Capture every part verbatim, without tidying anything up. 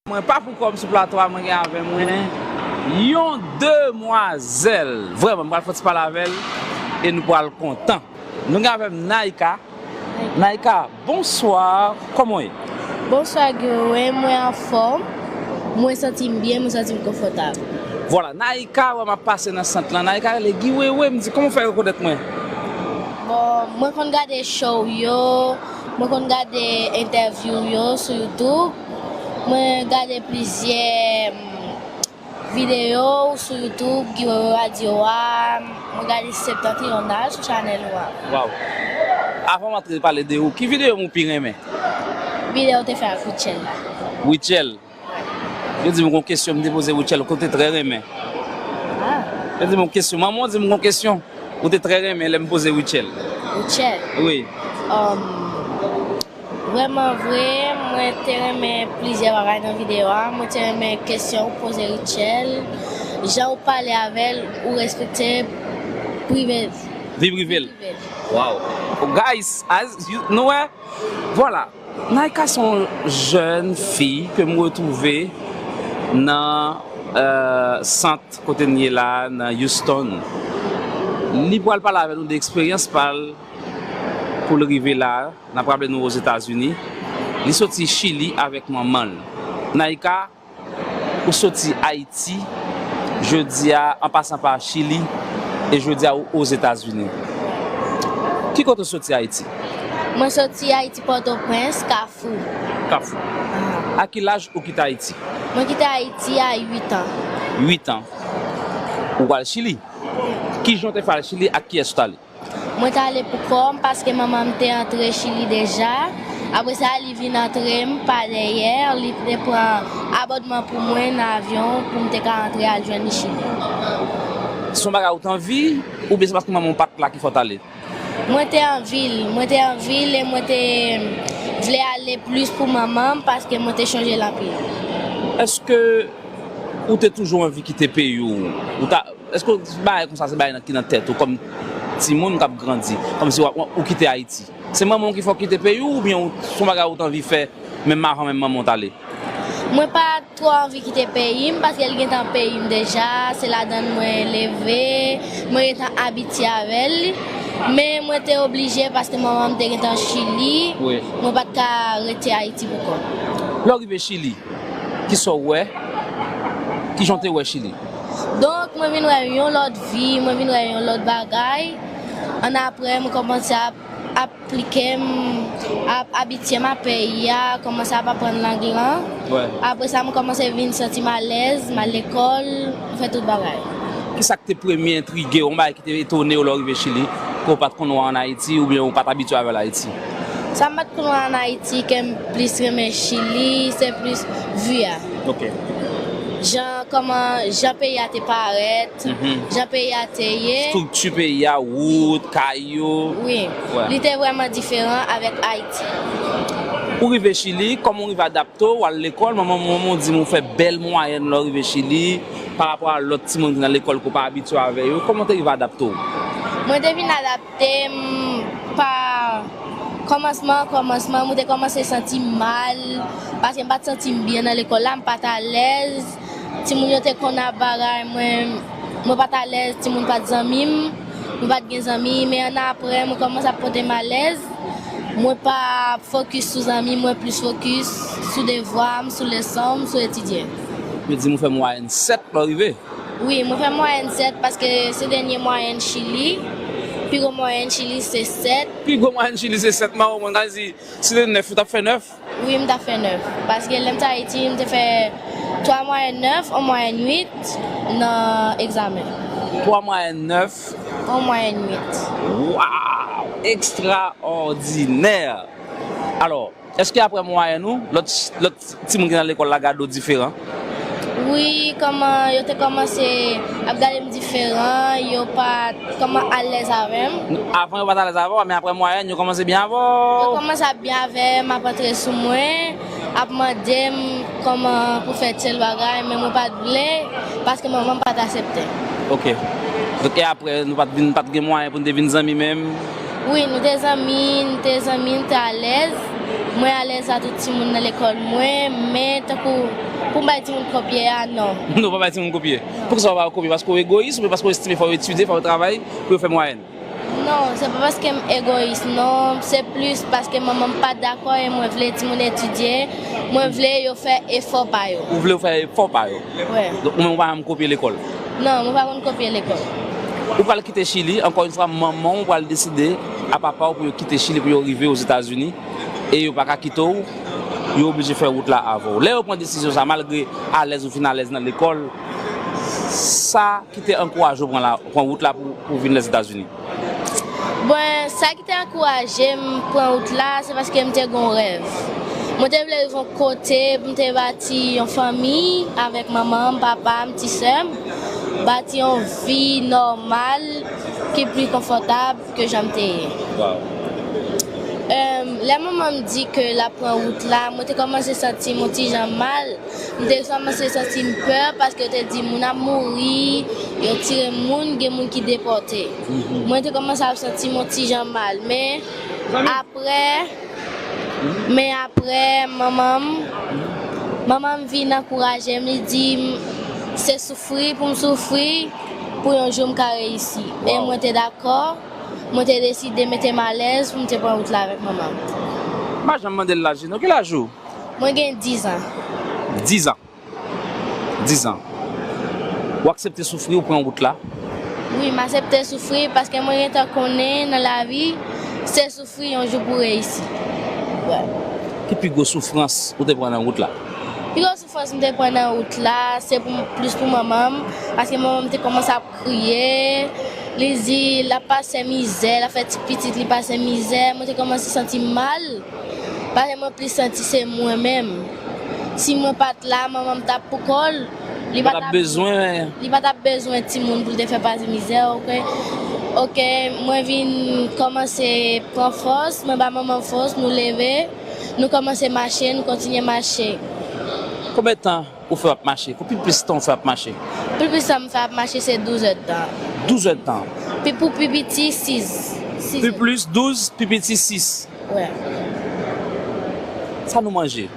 Mwen pa pou kòm sou plato a, mwen gen avè mwen yon demwazèl. Vrèman, m pral fè ti pale avè l e nou pral kontan. Nou gen avè m Naïka. Naïka, bonswa, kòman w ye? Bonswa Guy Wewe, mwen anfòm. Mwen santi m byen, mwen santi m konfòtab. Vwala, Naïka, wè m ap pase nan sant lan. Naïka rele Guy Wewe, m di, kòman w fè rekonèt mwen? Bon, mwen konn gade show yo, mwen konn gade entèvyou yo sou YouTube. Mwen gade plizyè, mm, videyo ou sou YouTube, Guy Wewe Radio a, mwen gade Septentrional sou chanèl ou a. Waw. Avan m antre pale de ou, ki videyo m ou pi renmen? Videyo ou te fè ak Rutshelle la. Rutshelle. Yo di m gon kesyon m te poze Rutshelle ke w te trè renmen. Ah. Yo di m gon kesyon, manman w di m gon kesyon ou te trè renmen lè m poze Rutshelle. Rutshelle? Wi. Um, vrèman vre, mwen te renmen plizyè bagay nan videyo a. Mwen te renmen kesyon ou poze Rutshelle, jan ou pale avè l, ou respekte prive, vi prive l. Prive l. Wow. Guys, as you, nou wè? Vwala. Naïka se yon jèn fi ke m retwouve nan, euh, sant kote n ye la, nan Houston. Li pral pale avè nou de eksperyans pa l pou l rive la. N ap raple nou Ozetazini. Li soti Chili avèk manman l. Naïka, ou soti Ayiti, jodi a, an pasan pa Chili, e jodi a, ou Ozetazini. Ki kote w soti Ayiti? Mwen soti Ayiti, Pòtoprens, Kafou. Kafou. A ki laj ou kite Ayiti? Mwen kite Ayiti a uit an. Uit an. Ou pral Chili? Kijan w te fè al Chili, ak kiyès ou t ale? Mwen t ale pou kò m paske manman m te antre Chili deja. Apre sa, li vin antre m pa dèyè. Li te pran abòdman pou mwen nan avyon pou m te ka antre al jwenn li Chili. Se yon bagay ou t anvi, oubyen se paske manman w pa t la ki fè w t ale? Mwen te anvi l. Mwen te anvi l e mwen te vle ale plis pou manman m paske mwen te chonje l anpil. Èske ou te toujou anvi kite peyi w? Ou ta, èske bagay konsa se bagay nan, ki nan tèt ou kòm timoun k ap grandi, kòmsi w ap, ou kite Ayiti? Se manman w ki fè w kite peyi w, oubyen w, se yon bagay ou t anvi fè menm avan menm manman w t ale? Mwen pa twò anvi kite peyi m, paske l gentan peyi m deja, se ladan l mwen leve, mwen gentan abitye avè l. Men mwen te oblije paske manman m te gentan Chili, wi, mwen pa t ka rete Ayiti pou kò m. Lè w rive Chili, kisa w wè? Kijan w te wè Chili? Donk, mwen vin wè yon lòt vi, mwen vin wè yon lòt bagay. Annapre, mwen kòmanse ap aplike m, ap abitye m a peyi a, kòmanse ap aprann lang lan. Wè. Apre sa, mwen kòmanse vin santi m alèz, m al lekòl, m fè tout bagay. Kisa k te premye entrige w, yon bagay ki te etone w lè w rive Chili, ke w pa t konn wè ann Ayiti, oubyen ou pa t abitye avè l Ayiti? Sa m pa t konn wè ann Ayiti, ke m plis renmen Chili, se plis vi a. Ok. Jan, kòman, jan peyi a te parèt, mhm, jan peyi a te ye. Estrikti peyi a, wout, kay yo. Wi. Wè. Li te vrèman diferan avèk Ayiti. Ou rive Chili, kòman w rive adapte w, w al lekòl, manman w di m ou fè bèl mwayèn lè w rive Chili, pa rapò a lòt timoun ki nan lekòl ke w pa abitye avè yo. Kòman w te rive adapte w? Mwen te vin adapte m pa kòmansman, kòmansman, mwen te kòmanse santi m mal, paske m pa t santi m byen nan lekòl la, m pa t alèz. Timoun yo te konn ap bagay, mwen, mwen pa t alèz, timoun pa t zanmi m, mwen pa t gen zanmi, men annapre, mwen kòmanse ap pote m alèz. Mwen pa fokis sou zanmi, mwen plis fokis sou devwa m, sou leson m, sou etidye. Yo di m ou fè mwayèn sèt lè w rive. Wi, mwen fè mwayèn sèt paske se dènye mwayèn Chili. Pi gwo mwayèn Chili se sèt. Pi gwo mwayèn Chili se sèt, manman mwen ka di, si te nèf, ou t ap fè nèf? Wi, m t ap fè nèf. Paske lè m t Ayiti, m te fè twa mwayèn nèf, yon mwayèn uit nan egzamen. Twa mwayèn nèf. Yon mwayèn uit. Waw! Ekstraòdinè! Alò, èske apre mwayèn ou, lòt, lòt timoun ki nan lekòl la gade w diferan? Wi, kòman yo te kòmanse ap gade m diferan, yo pa t kòman alèz avè m. Avan yo pa t alèz avè w, men apre mwayèn, yo kòmanse byen avè w? Yo kòmanse ap byen avè m, ap antre sou mwen, ap mande m kòman pou fè tèl bagay, men mwen pa t vle, paske manman m pa t aksepte. Ok. Donk, e apre, nou pa t vin, pa t gen mwayen pou n te vin zanmi menm? Wi, nou te zanmi, nou te zanmi, nou te alèz. Mwen alèz a tout timoun nan lekòl mwen, men tankou pou m bay timoun kopye a, non. Non, pa bay timoun kopye. Poukisa w pa ba yo kopye? Paske w egoyis oubyen paske w estime fò yo etidye, fò yo travay pou yo fè mwayèn? Non, se pa paske m egoyis, non. Se plis paske manman m pa dakò e mwen vle timoun etidye. Mwen vle yo fè efò pa yo. Ou vle yo fè efò pa yo? Wi. Donk, ou menm ou pa janm kopye lekòl? Non, mwen pa konn kopye lekòl. Ou pral kite Chili, ankò yon fwa, manman w pral deside a papa w pou yo kite Chili, pou yo rive Ozetazini, e yo pa ka kite w, yo oblije fè wout la avè w. Lè yo pran desizyon sa, malgre alèz ou fin alèz nan lekòl, sa ki te ankouraje w pran la, pran wout la pou, pou vin Lèzetazini? Bon, sa ki te ankouraje m pran wout la, se paske m te gen yon rèv. Mwen te vle rive yon kote pou m te bati yon fanmi avèk manman m, papa m, ti sè m, bati yon vi nòmal ki pli konfòtab ke jan m te ye. Em, lè manman m di ke l ap pran wout la, mwen te kòmanse santi m yon ti jan mal. M te kòmanse santi m pè paske yo te di moun ap mouri, yo tire moun, gen moun ki depòte. Mwen te kòmanse ap santi m yon ti jan mal, men apre, men apre, manman m, manman m vin ankouraje m, li di m se soufri pou m soufri pou yon jou m ka reyisi. E mwen te dakò, mwen te deside mete m alèz pou m te pran wout la avèk manman m. M pa janm mande l laj li non. Ki laj ou? Mwen gen diz an. Diz an. Diz an. Ou aksepte soufri, ou pran wout la? Wi, m aksepte soufri paske mwen gentan konnen nan lavi, se soufri yon jou pou reyisi. Wi. Ki pi gwo soufrans ou te pran nan wout la? Pi gwo soufrans m te pran nan wout la, se pou, plis pou manman m, paske manman m te kòmanse ap kriye, li di l ap pase mizè, l ap fè ti pitit li pase mizè, mwen te kòmanse santi m mal, paske mwen plis santi se mwen menm. Si mwen pa t la, manman m t ap poukò l. Li pa t ap bezwen. Li pa t ap bezwen timoun pou l te fè pase mizè, oke? Oke, mwen vin kòmanse pran fòs, mwen ba manman m fòs, nou leve, nou kòmanse mache, nou kontinye mache. Konbyen tan ou fè w ap mache? Pou pi plis tan ou fè w ap mache? Pi plis tan m fè ap mache se douz èdtan. Douz èdtan. Pi pou pi piti, sis. Sis. Pi plis douz, pi piti sis. Wi. Sa nou manje?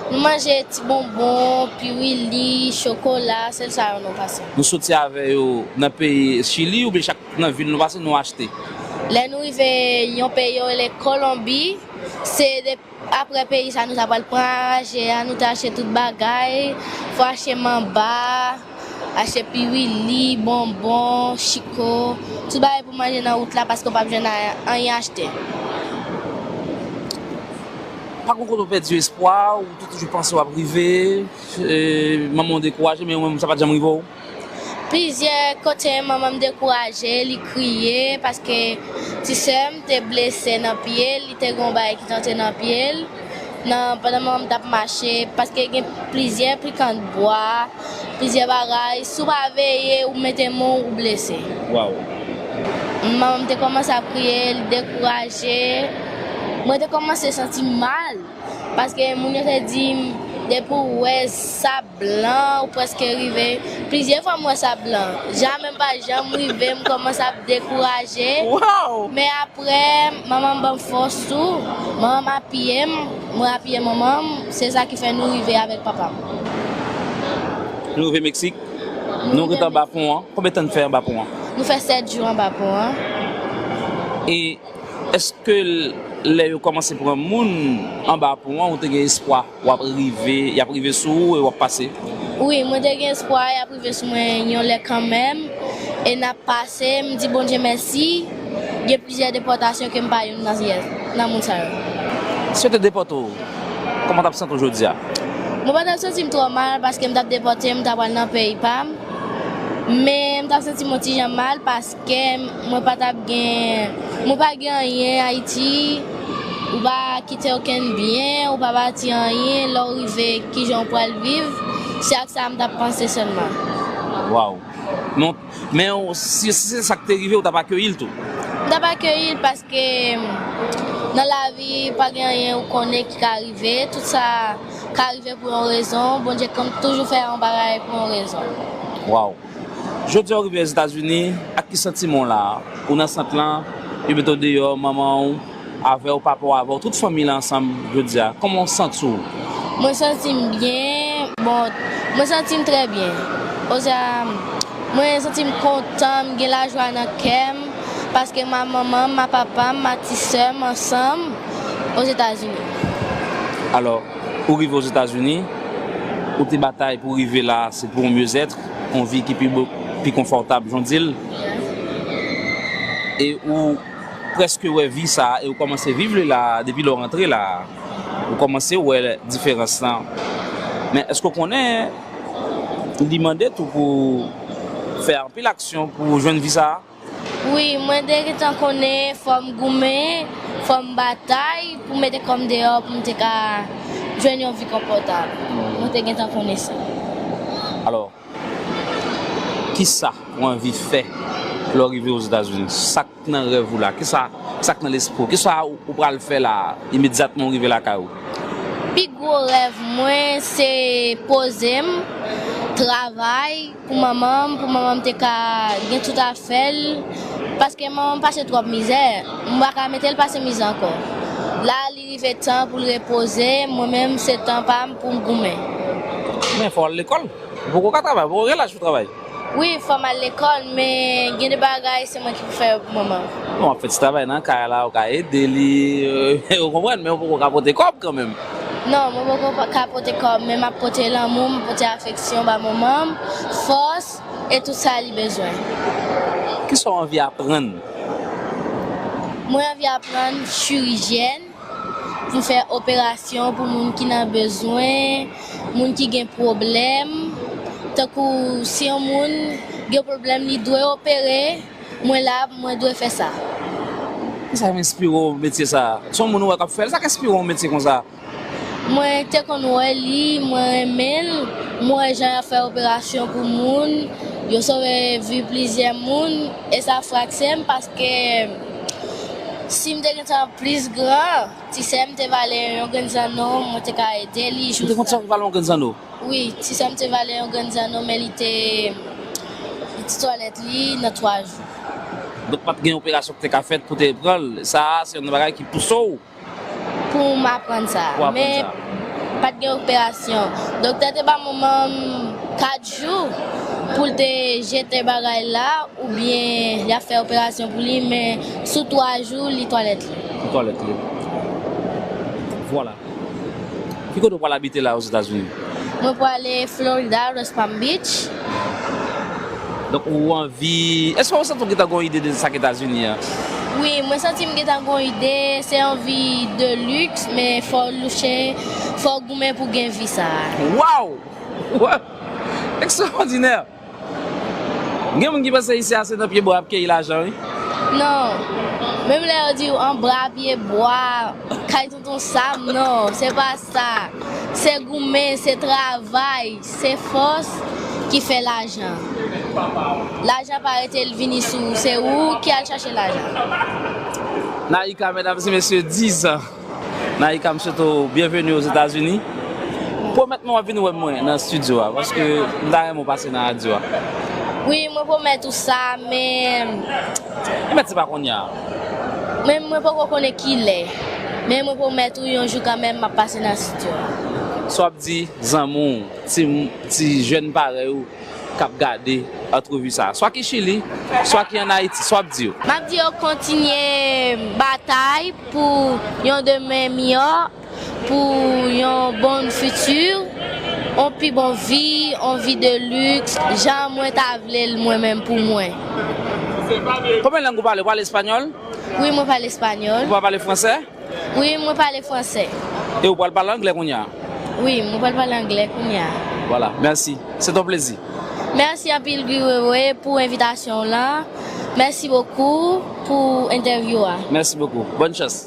Nou manje ti bonbon, piwili, chokola, sèl sa yo nou pase. Nou soti avè yo nan peyi Chili oubyen chak nan vil nou pase nou achte? Lè nou rive yon peyi yo rele Kolonbi, se de, apre peyi sa nou ta pral pran raje a, nou te achte tout bagay, fò achte manba, achte piwili, bonbon, chiko, tout bagay pou manje nan wout la paske w p ap jwenn a-, anyen achte. Pa gen kote w pèdi espwa, ou te toujou panse w ap rive, e, manman w dekouraje, men ou menm sa pa t janm rive w? Plizyè kote manman m dekouraje, li kriye paske ti sè m te blese nan pye l, li te gen yon bagay ki t antre nan pye l. Nan, pandan manman m t ap mache, paske gen plizyè pikan bwa, plizyè bagay, si w pa veye, ou mete men w, ou blese. Waw. Manman m te kòmanse ap kriye, li dekouraje. Mwen te kòmanse santi m mal, paske moun yo te di m, depi w wè sab blan, ou prèske rive. Plizyè fwa m wè sab blan. Jamè m pa janm rive, m kòmanse ap dekouraje. Waw! Men apre, manman m ban m fòs tou. Manman m apiye m, mwen apiye manman m. Se sa ki fè nou rive avèk papa m. Nou rive Meksik. Nou ret anba pon an. Konbyen tan n fè anba pon an? Nou fè sèt jou anba pon an. E Èske l-, lè yo kòmanse pran moun anba pon an, ou te gen espwa w ap rive, y ap rive sou ou e w ap pase? Wi, mwen te gen espwa y ap rive sou mwen yon lè kanmenm, e n ap pase. M di Bondye mèsi, gen plizyè depòtasyon ke m pa youn nan, nan moun sa yo. Si yo te depòte w, kòman w t ap santi w jodi a? Mwen pa t ap santi m twò mal paske m t ap depòte, m t ap al nan peyi pa m. Men m t ap santi m yon ti jan mal paske mwen pa t ap gen, mwen pa gen anyen Ayiti, ou pa kite okenn byen, ou pa bati anyen, lè w rive, kijan w pral viv, se ak sa m t ap panse sèlman. Waw. Non, men w, si, si se sa k te rive, ou t ap akeyi l tou? M t ap akeyi l paske nan lavi, pa gen anyen ou konnen ki ka rive, tout sa ka rive pou yon rezon. Bondye konn toujou fè yon bagay pou yon rezon. Waw. Jodi a w rive Ozetazini, ak ki santiman w la? Ou nan sant lan, yo mete w deyò, manman w, avè w, pa rapò avè w, tout fanmi la ansanm jodi a. Kòman w santi w? Mwen santi m byen. Bon, mwen santi m trè byen. Ozè a, mwen santi m kontan, m gen lajwa nan kè m, paske m a manman m, m a papa m, m a ti sè m ansanm Ozetazini. Alò, ou rive Ozetazini, ou te batay pou rive la, se pou yon myezèt, yon vi ki pi bo-, pi konfòtab, jan w di l. E ou prèske wè vi sa a, e ou kòmanse viv li la a, depi lè w rantre la a. Ou kòmanse wè diferans lan. Men èske w konnen li mande tou pou fè anpil aksyon pou w jwenn vi sa a? Wi, mwen te gentan konnen fò m goumen, fò m batay pou mete kò m deyò pou m te ka jwenn yon vi konfòtab. Mwen te gentan konnen sa. Alò, kisa ou anvi fè lè w rive Ozetazini? Sa k nan rèv ou la? Kisa, sa k nan lespri w? Kisa ou, ou pral fè la, imedyatman ou rive lakay ou? Pi gwo rèv mwen, se poze m, travay, pou manman m, pou manman m te ka gen tout afè l, paske manman m pase twòp mizè, m pa ka mete l pase mizè ankò. La, li rive tan pou l repoze, mwen menm, se tan pa m pou m goumen. Men fò w al lekòl. Ou poko ka travay, ou poko gen laj pou travay. Wi, fò m al lekòl, men gen de bagay, se mwen ki pou fè yo pou manman m. Bon, w ap fè ti travay nan kay la, ou ka ede li, ou konprann, men ou poko ka pote kòb kanmenm. Non, mwen poko pa ka pote kòb, men m ap pote lanmou, m ap pote afeksyon ba manman m, fòs e tout sa li bezwen. Kisa w anvi aprann? Mwen anvi aprann chirizyèn, pou fè operasyon pou moun ki nan bezwen, moun ki gen pwoblèm. Tankou si yon moun gen pwoblèm, li dwe opere, mwen la, mwen dwe fè sa. Kisa k enspire w metye sa a? Se yon moun ou wè k ap fè l, sa k enspire w metye konsa? Mwen te konn wè li, mwen renmen l, mwen wè jan y ap fè operasyon pou moun, yo sove vi plizyè moun, e sa frakse m paske si m te gentan plis gran, ti sè m te vale yon grenn zanno, mwen te ka ede li. Ou te konn sa vale yon grenn zanno? Wi, ti sè m te vale yon grenn zanno, men li te, li te twalèt li nan twa jou. Donk, pa t gen operasyon ki te ka fèt pou te pran l. Sa a, se yon bagay ki pouse w pou m aprann sa. Pou aprann sa. Men, pa t gen operasyon. Doktè te ba manman m kat jou pou l te jete bagay la, oubyen y ap fè operasyon pou li, men sou twa jou, li twalèt li. Li twalèt li. Vwala. Ki kote w pral abite la Ozetazini? Mwen prale Florida, West Palm Beach. Donk, ou anvi, èske w santi w gentan gen yon ide de sa k Etazini an? Wi, mwen santi m gentan gen yon ide, se yon vi de luxe, men fò w louche, fò w goumen pou gen vi sa a. Waw! Ekstraòdinè! Gen moun ki panse isi a se nan pye bwa y ap keyi lajan, wi. Non. Menm lè yo di w anba pye bwa, kay tonton Sam, non, se pa sa. Se goumen, se travay, se fòs ki fè lajan. Lajan pa rete l vini sou ou, se ou ki al chache lajan. Naïka, medam e mesye, dizan. Naïka, m swete w byenveni Ozetazini. Pwomèt mwen w ap vin wè mwen nan estidyo a, paske m ta renmen w pase nan radyo a. Wi, mwen pwomèt ou sa, men. Pwomèt se pa kounye a. Men mwen poko konnen kilè. Men mwen pwomèt ou yon jou kanmenm m ap pase nan estidyo a. Sa w ap di zanmi w, ti, ti jèn parèy ou k ap gade antrevi sa a, swa ki Chili, swa ki ann Ayiti, sa w ap di yo? M ap di yo kontinye batay pou yon demen miyò, pou yon bon fiti, yon pi bon vi, yon vi de luxe, jan mwen ta vle l mwen menm pou mwen. Konbyen lang ou pale? Ou pale espanyòl? Wi, mwen pale espanyòl. Ou pa pale fransè? Wi, mwen pale fransè. E ou pral pale anglè kounye a? Wi, mwen pral pale anglè kounye a. Vwala, mèsi. Se ton plezi. Mèsi anpil, Guy Wewe, pou envitasyon w lan. Mèsi bokou pou entèvyou a. Mèsi bokou. Bòn chans.